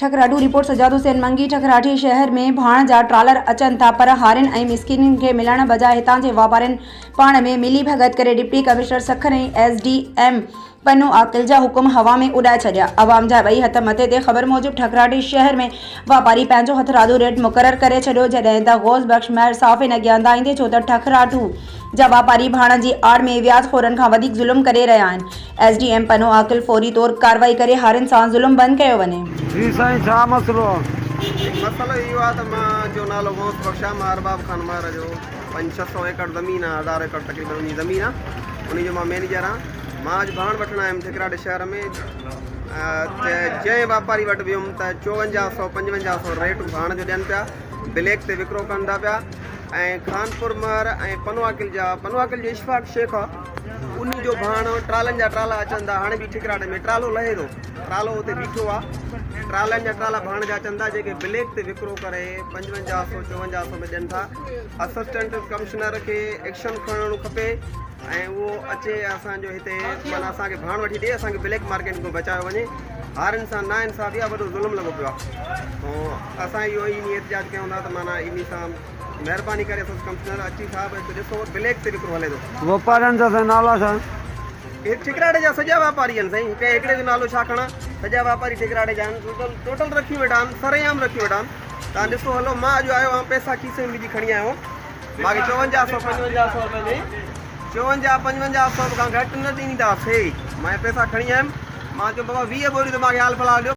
ٺڪراٺو، رپورٽ، سجاد حسين منگي، ٺڪراٺي شهر ۾ ڀاڻ جا ٽرالر اچن ٿا پر هارين ۽ مسڪينن کي ملڻ بجاء هتان جي واپارين پاڻ ۾ ملي ڀڳت ڪري deputy commissioner Sukkur ۽ S D M Pano Aqil جا حڪم هوا ۾ اڏائي ڇڏيا. عوام جا ٻئي هٿ مٿي تي خبر موجب ٺڪراٺي شهر ۾ واپاري پنهنجو هٿرادو ريٽ مقرر ڪري ڇڏيو جڏهن ته غوث بخش مهر صحافين اڳيان دانهيندي ڇو ته ٺڪراٺو جا واپاري ڀاڻ جي آڙ ۾ وياج خورن کان وڌيڪ ظلم ڪري رهيا آهن. S D M Pano Aqil فوري طور ڪارروائي ڪري هارين سان ظلم بند ڪيو وڃي. جي سائين ڇا مسئلو آ. مسئلو اهو آ ته مان جو نالو غوث بخش آ مان ارباب خان مهر جو پنج ڇھ سو ايڪڙ زمين آ هزار ايڪڙ تقريبن انهي زمين آ انهي جو مان مئنيجر آ مان اڄ ڀاڻ وٺڻ آيم ٺڪراٽي شهر ۾ ته جنهن واپاري وٽ ويم ته چوونجاهه سو پنجونجاهه سو ريٽ ڀاڻ جو ڏين پيا بليڪ تي وڪرو ڪن ٿا پيا ۽ خانپور مهر ۽ پنوعاقل جا پنوعاقل جو اشفاق شيخ آ انهي جو ڀاڻ ٽرالن جا ٽرالا اچن ٿا هاڻي به ٺڪراٽي ۾ ٽرالو لهي ٿو ٽرالو اتي بيٺو آ ٽرالن جا ٽرالا ڀاڻ جا اچن ٿا جيڪي بليڪ تي وڪرو ڪري پنجونجاهه سو چوونجاهه سو ۾ ڏين ٿا اسسٽنٽ ڪمشنر کي ايڪشن کڻڻو کپي ۽ اهو اچي اسان جو هتي معنيٰ اسان کي ڀاڻ وٺي ڏي اسان کي بليڪ مارڪيٽ کان بچايو وڃي هارين سان نا انصافي آ وڏو ظلم لڳو پيو آ اسان اهو ئي احتجاج ڪيون ٿا ته معنيٰ انهي سان مهرباني ڪري اسس ڪمشنر اچي صاحب هتي ڏسو بليڪ تي وڪرو هلي ٿو. واپارين جا سائين نالا ڇا؟ هي ٺڪراڙي جا سڄا واپاري آهن سائين ڪنهن هڪڙي جو نالو ڇا کڻان سڄا واپاري ٺڪراڙي جا آهن ٽوٽل ٽوٽل رکيون ويٺا آهن سرعام رکيون ويٺا آهن تان ڏسو هلو مان اڄ آيو آهيان پئسا کيسي ۾ وجهي کڻي آيو آهيان مان کي چوونجاهه سو پنجونجاهه سو روپيه ۾ چوونجاهه پنجونجاهه سو کان گهٽ نه ڏينداسي مان پئسا کڻي آيم مان چيو بابا 20 ٻوريون ته مان کي حال فلحال ڏيو.